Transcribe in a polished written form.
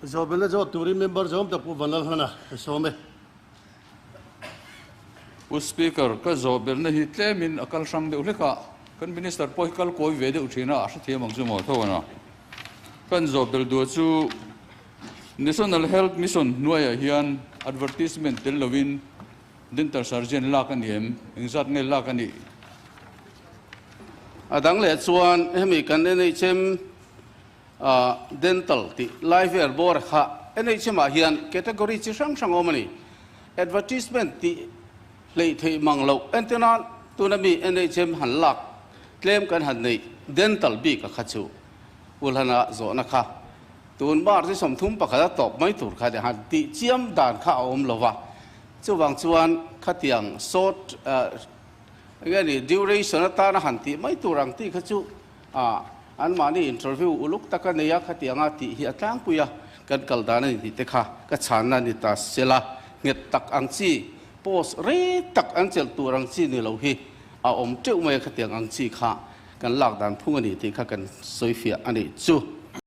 Zawhbelna zawt turin member zawm tak Pu Vanlalhlana ka sawm e. Pu Speaker, ka zawhbelna hi tlemin a kal hrang deuh hlek a, kan Minister pawh hi kal kawi ve deuh thin a, a hrethiam ang chu maw tho a na. Kan zawhbel duah chu National Health Mission hnuaiah hian advertisement tel lovin Dental Surgeon lak a ni em? Engzat nge lak a nih? A dang leh chuan hemi kan NHM Dental tih lai vel bawr kha NHM ah hian category chi hrang hrang awm a ni. Advertisement tih hleih theih mang loh entir nan tuna mi NHM han lak tlem kan han neih dental bik a kha chu Ulhana zawhna kha tun March ni 31 a tawp mai tur kha han tih chiam dan kha a awm lo va. Chuvang chuan khatiang short enge ni duration atana han tih mai tur ang tih kha chu A, anmahni interview uluk taka nei a, khatianga tih hi a tlangpui a, kan kal dan a ni tih te kha ka chhanna a ni ta sela, nghet tak ang chi, post rei tak an chelh tur ang chi ni lo hi a awm teuh mai a, khatiang ang chi kha kan lak dan phung a ni tih kha kan sawifiah a nih chu.